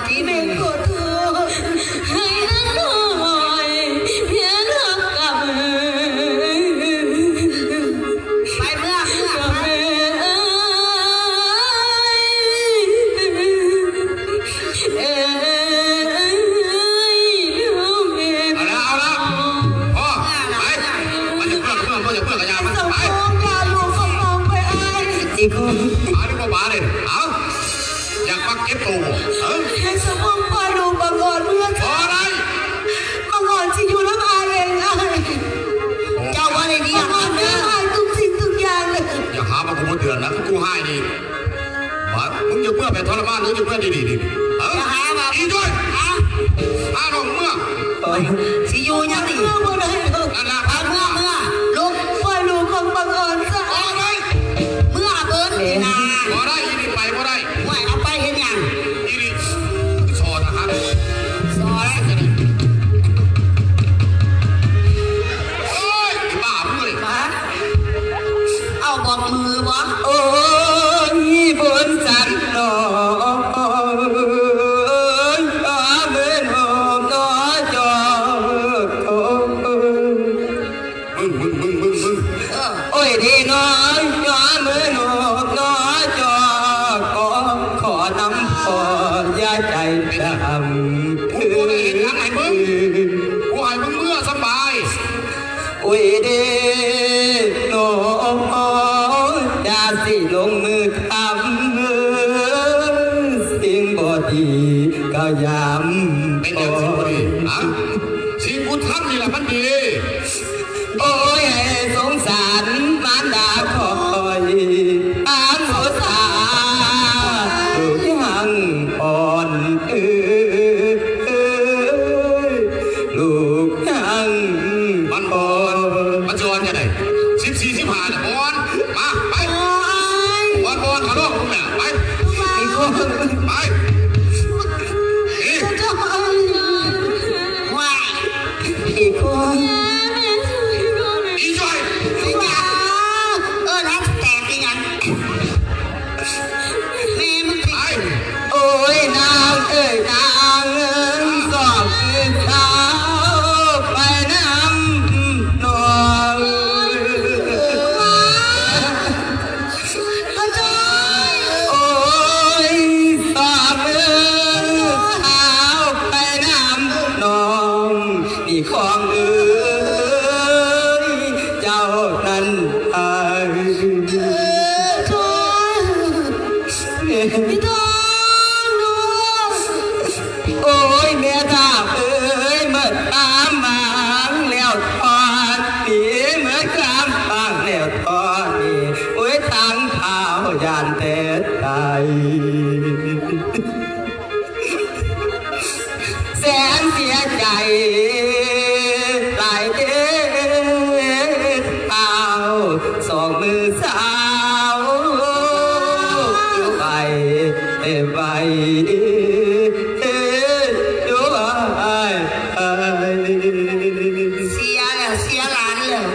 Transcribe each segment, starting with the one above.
ທີ່ແມ່ນຂໍໂທດໃຫ້ນາງນ້ອຍເພຍຮັກກັບ ໄປເມືອ ເມືອ ໄປ ເອີຍ ເອີຍ ເອີຍ ເອົາລະ ເອົາລະ ພໍ ໄປ ມັນຈະເມືອ ເມືອ ເມືອ ຢ່າເມືອ ຢ່າ ມັນ ໄປ ພາລູກຂອງນ້ອງໄປອ້າຍ ອີກຄົນ ບາດນີ້ບໍ່ບາດເດ້ ເອົາ ຢາກມາເກັບໂຕບໍ່ ເອີ ໃຫ້ສະພາບພາລູກບັງອອນເມືອ ບໍ່ໄດ້ ບັງອອນຊິຢູ່ນຳອ້າຍເອງ ອ້າຍ ເຈົ້າບໍ່ໄດ້ວຽກນຳເດີ ອ້າຍທຸກສິ່ງທຸກຢ່າງເລີຍ ຢ່າຫາມາກູບໍ່ເຕືອນນະ ກູຮ້າຍນີ້ ບາດ ມຶງຈະເມືອໄປທໍລະມານ ຫຼືຈະເມືອດີໆນີ້ ເອີ ຢ່າຫາວ່າ ອີດ້ວຍ ຫາ ຫານ້ອງເມືອ ຊິຢູ່ຫຍັງນີ້ ເມືອບໍ່ໄດ້ດອກ ນັ້ນລະ ພາເມືອ ເມືອ ລຸກ ປ່ອຍລູກຂອງບັງອອນຊະ ບໍ່ໄດ້ ເມືອເບີດນີ້ນາ ບໍ່ໄດ້ ອີນີ້ໄປບໍ່ໄດ້ ຫ້ວຍ ເອົາໄປເຮັດຫຍັງ ອີນີ້ ຊໍທະຫານ ຊໍ ໂອ້ຍ ບ້າເມືອ ເອົາບອກມືບໍ່ ໂອ້ຍ ບຸນສັນນ້ອຍ ເອີຍ ເອີຍ ເອີຍ ເອີຍ ເອີຍ ເອີຍ ເອີຍ ມຶງ ມຶງ ມຶງ ມຶງ ມຶງ ເອີ ໂອ້ຍ ດີນ້ອຍ ຍອມເອີຍ ນົກນ້ອຍ ຈອກ ຂໍ ຂໍນຳພໍ່ ຢ່າໃຈດຳ ກູບໍ່ໄດ້ເຮັດຫຍັງໃຫ້ມຶງ ກູໃຫ້ມຶງເມືອສຳບາຍ ໂອ້ຍເດ ນ້ອງ ຢ່າຊິລົງມືທຳ ສິ່ງບໍ່ດີກໍຢ່າມ ເປັນຫຍັງສິ່ງບໍ່ດີ ຮະ? ສິ່ງກູທຳນີ້ລະມັນດີ. ໂອ້ຍ ໃຫ້ສົງສານມານດາຂ້ອຍ ອາໂມສາ ລູກຍັງອ່ອນ ເອີຍ ລູກຍັງ ມັນບໍ່ອ່ອນ ມັນຊິອ່ອນຈັ່ງໃດ? ສິບສີ່ ສິບຫ້າ ນະ ບໍ່ອ່ອນ. ມາ ໄປ ໂອ້ຍ ອ່ອນ ອ່ອນ ເຂົ້າໂລງພຸ້ນນະ ໄປ ໄປ ນີ້ ວ້າຍ ອີກຄົນ ອີຈ້ອຍ ເອີ້ນໃຫ້ສະແຕກອີຫຍັງ? ແມ່ມຶງຕິ ໄປ ໂອ້ຍ ນາງເອີຍ ນາງເອີຍ ສອບຄືເຂົາໄປນຳນ້ອງ ໂອ້ຍ ສອບເອີຍ ເອົາໄປນຳນ້ອງ ນີ້ຂອງເອີຍ ເຈົ້ານັ້ນ ອ້າຍ ເອີ ໂອ້ຍ ພີ່ທອງ ລູກ ໂອ້ຍ ແມ່ທາບເອີຍ ໝົດຄວາມຫວັງແລ້ວທອດນີ້ ໝົດຄວາມຫວັງແລ້ວທອດນີ້ ໂອ້ຍ ທາງເຖົ້າຢ້ານແຕ່ຕາຍ ແສນເສຍໃຈຫຼາຍເດ້ ເຖົ້າ ສອງມືສາວ ໄວ ໄວ ເສຍແລ້ວ ເສຍຫຼານແລ້ວ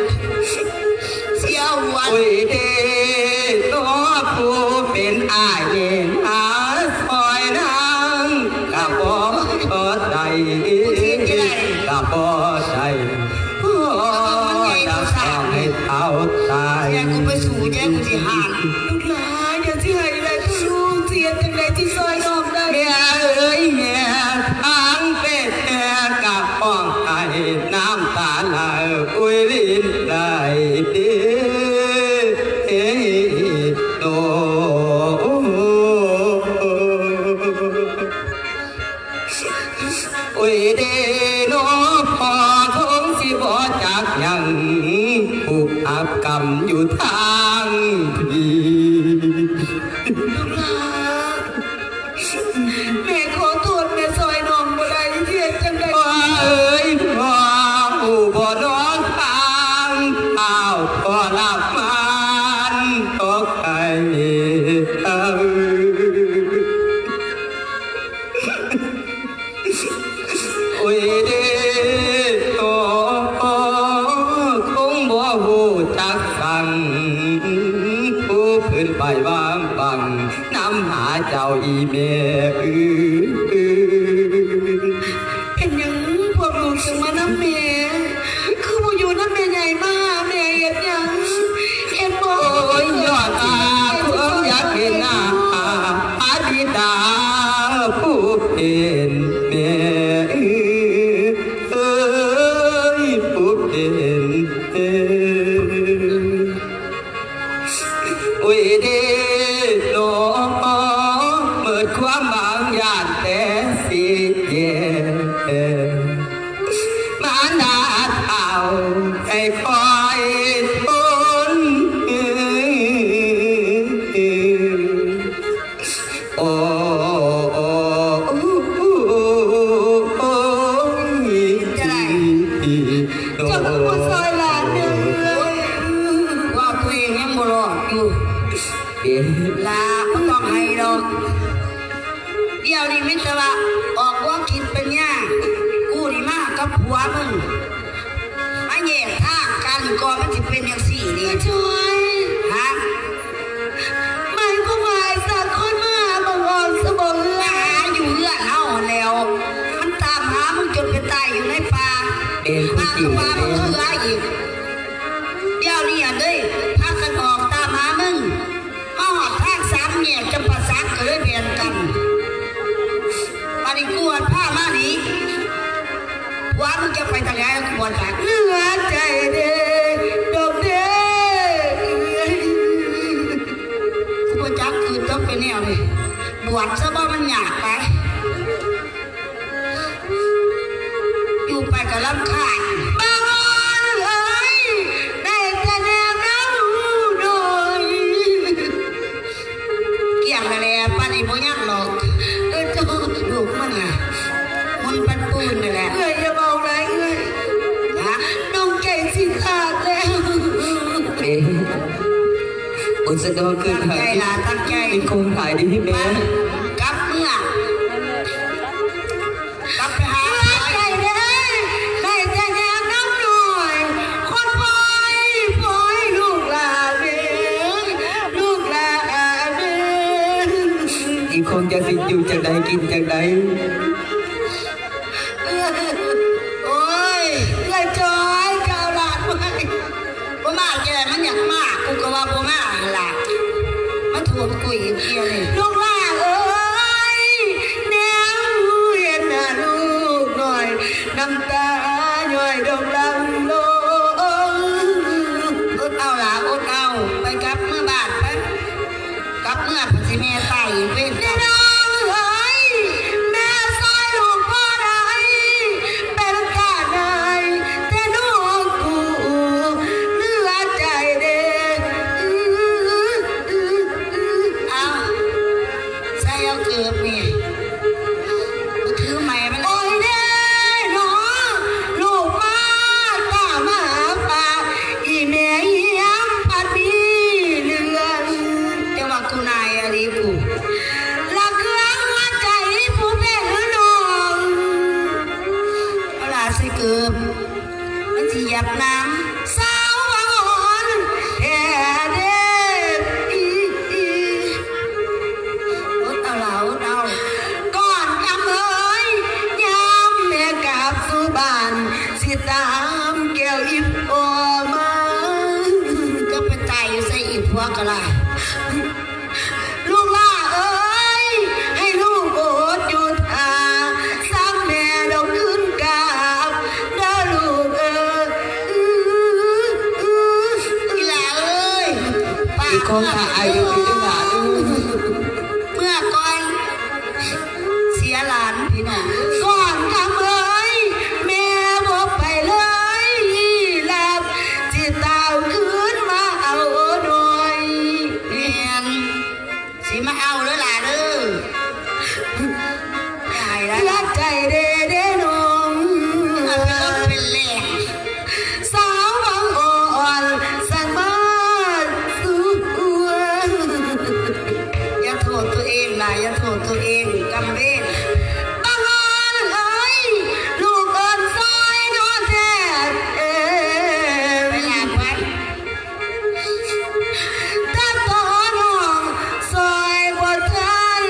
ເສຍຫົວ ໂອ້ຍເດ້ ເນາະ ຜູ້ເປັນອ້າຍນີ້ ຫາຊ່ອຍນາງກະບໍ່ໄດ້ ກະບໍ່ໄດ້ ພໍ່ຈະຕ້ອງໃຫ້ເຖົ້າຕາຍ ແຍກກູໄປສູ້ ແຍກກູຊິຫ້າມ ລູກຫຼານ ຢ່າຊິໃຫ້ຫຼາຍເຖາະລູກ ຊິເຮັດຈັ່ງໃດຊິຊ່ອຍນ້ອງໄດ້ ແມ່ເອີຍ ແມ່ທາງເປັນແມ່ກະຮ້ອງໄຫ້ນ້ຳຕາໄຫຼ ອຸ້ຍ ລິນໄຫຼ ເດ ເດ ໂດ. ໂອ້ຍເດເນາະ ພໍ່ຄົງຊິບໍ່ຈັກຫຍັງ ຜູ້ຮັບກຳຢູ່ທາງພີ້ ລູກຫຼານ ແມ່ຂໍໂທດ ແມ່ຊ່ອຍນ້ອງບໍ່ໄດ້ ຊິເຮັດຈັ່ງໃດ ພໍ່ເອີຍ ພໍ່ຮູ້ບໍ່ເນາະ ທາງເຖົ້າພໍ່ລະມານ ຕົກໄກ່ ໂອ້ຍເດ ໂຕຄົງບໍ່ຮູ້ຈັກສັງ ເປັນແມ່ເອີຍ ຜູ້ເປັນເອີຍ ໂອ້ຍເດ້ເນາະ ໝົດຄວາມຫວັງຢ້ານແຕ່ຊິແຍກ ມານາເຖົ້າໃຫ້ຄອຍທົນ ໂອ້ ຈະໄດ້ ເຈົ້າຄືບໍ່ຊ່ອຍຫຼານເດີ ເວົ້າຕົວເອງຍັງບໍ່ລອດຢູ່ ເອີ ຫຼ້າ ບໍ່ຕ້ອງໄຫ້ດອກ ດຽວນີ້ມີແຕ່ວ່າອອກຫົວຄິດປັນຍາ ກູນີ້ມາກັບຜົວມຶງ ມາແຍກທາງກັນ ກໍມັນຊິເປັນຈັ່ງຊີ້ນີ້ ຊ່ອຍ ຮະ ໝາຍຄວາມວ່າໄອ້ສັກຄົນມາຫາບັກອອນຊະບໍ່ເອື້ອຍ ມາຫາຢູ່ເຮືອນເຮົາຫັ້ນແຫຼ້ວ ມັນຕາມຫາມຶງຈົນໄປຕາຍຢູ່ໃນປ່າ ເອີ ຫາກັບວ່າບັກເຮືອອີກ ດຽວນີ້ຫັ້ນເດ້ ພາກັນອອກຕາມຫາມຶງ ມາຮອດທາງສາມແຍກຈຳປາສັກ ກໍເລີຍແບ່ງກັນ ບາດນີ້ກູຫັ້ນພາມານີ້ ຜົວມຶງຈະໄປທາງໃດ ກູບໍ່ຈັກ ເຫຼືອໃຈເດ້ ດອກເດ້ ກູບໍ່ຈັກຄືຕ້ອງເປັນແນວນີ້ ບວດຊະບໍ່ ມັນຍາກໄປ ຢູ່ໄປກໍລຳຄານ ບັກອອນເອີຍ ໄດ້ແຕ່ແນມນຳໜູນ້ອຍ ກ້ຽງແລ້ວແຫຼະ ປານນີ້ບໍ່ຍັງດອກ ເອີ ເຈົ້າ ລູກມັນນະ ມັນປັນປືນນັ້ນແຫຼະ ເອື້ອຍຢ່າເວົ້າຫຼາຍເອື້ອຍ ຮະ ນ້ອງໃຈຊິຂາດແລ້ວ ເອີ ໂອ້ຍ ສະດອກຄື ຕັ້ງໃຈຫຼ້າ ຕັ້ງໃຈ ມີຄວາມຫຼາຍດີແມ່ ໄປ ກັບເມືອ ກັບໄປຫາໃຜ ເອື້ອຍເອີຍ ໄດ້ແຕ່ແນມນຳໜູນ້ອຍ ຄົນພອຍ ພອຍລູກຫຼ້າເດີ ລູກຫຼ້າເດີ ອີກຄົນຈະຊິຢູ່ຈັ່ງໃດ ກິນຈັ່ງໃດ ໂອ້ຍ ເອື້ອຍຈອຍ ເຈົ້າຫຼານໄວ້ ບໍ່ມາຈັ່ງໃດ ມັນຢາກມາ ກູກໍວ່າບໍ່ມາຫັ້ນລະ ມາໂທດກູອີກເທື່ອນີ້ ລູກຫຼ້າເອີຍ ແນວເຫັນໜ້າລູກນ້ອຍ ນ້ຳຕາຍ້ອຍດົກຫຼັ່ງລົງ ອົດເອົາຫຼ້າ ອົດເອົາ ໄປກັບເມືອບ້ານໄປ ກັບເມືອ ຊິແມ່ຕາຍເວນ ນ້ອງເອີຍ ແມ່ຊ່ອຍລູກບໍ່ໄດ້ ເປັນຕາໜ່າຍແຕ່ນ້ອງກູ ເຫຼືອໃຈເດ້ ເອົາ ໃສ່ເອົາເກີບນີ້ ຖືໄມ້ມັນ ໂອ້ຍເດ້ເນາະ ລູກມາຕາມຫາປ້າ ອີແມ່ຮຽມພັດມີເລື່ອງ ເຈົ້າວ່າກູນາຍອີ່ຫຼີກູ ລະເຄືອງຫົວໃຈຜູ້ເປັນນ້ອງ ເວລາໃສ່ເກີບ ມັນຊິຢຽບນ້ຳ ສາວຫວັງອ່ອນແທ້ເດ້ ອົດເອົາລະ ອົດເອົາ ກ່ອນຄຳເອີຍ ຍາມແມ່ກັບສູ່ບ້ານ ຊິຕາມແກ້ວອີ່ພໍ່ມາ ຈະໄປຕາຍຢູ່ໃສອີ່ຜົວກໍລະ ລູກຫຼ້າເອີຍ ໃຫ້ລູກອົດຢູ່ຖ້າ ຊ້ຳແມ່ດອກຄືນກັບເດີລູກເອີຍ ອີ່ຫຼ້າເອີຍ ຝາກ ອີກຄົນຖ້າອາຍຸຢູ່ເດີຫຼ້າເອີຍ ເມືອກ່ອນ ເສຍຫຼານພີ່ນ້ອງ ກ່ອນຄຳເອີຍ ແມ່ບໍ່ໄປເລີຍ ລັບຊິຕາມຄືນມາເອົານ້ອຍ ແມ່ນ ຊິມາເອົາເດີຫຼ້າເດີ ຕາຍແລ້ວ ເຫຼືອໃຈເດ້ເດ້ນ້ອງ ເປັນລົມເປັນແລງ ສາວຫວັງອ່ອນ ສັງມາສູ່ ຢ່າໂທດຕົວເອງຫຼາຍ ຢ່າໂທດຕົວເອງ ກຳເວນ ບັງເອີນເອີຍ ລູກເອີ້ນຊ່ອຍນອນແທ້ ເອີ ໄປຫຼ້າໄປ ຕາຕໍ່ນ້ອງຊ່ອຍບໍ່ທັນ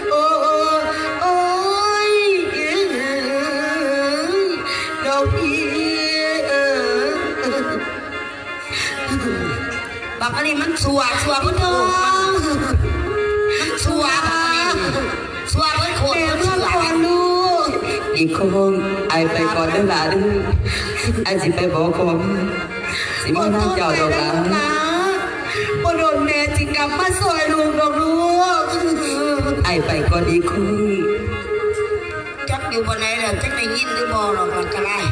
ໂອ້ ອີກຄົງ ອ້າຍໄປກ່ອນເດີຫຼ້າເດີ. ອ້າຍຊິໄປບອກພໍ່ແມ່ ຊິມານຳເຈົ້າດອກຫຼ້າ. ບໍ່ດົນແມ່ຊິກັບມາຊ່ອຍລູກດອກລູກ. ອ້າຍໄປກ່ອນອີກຄົງ. ຈັກຢູ່ບ່ອນໃດແລ້ວ ຈັກໄດ້ຍິນຫຼືບໍ່ດອກ ອັນຕະລາຍ.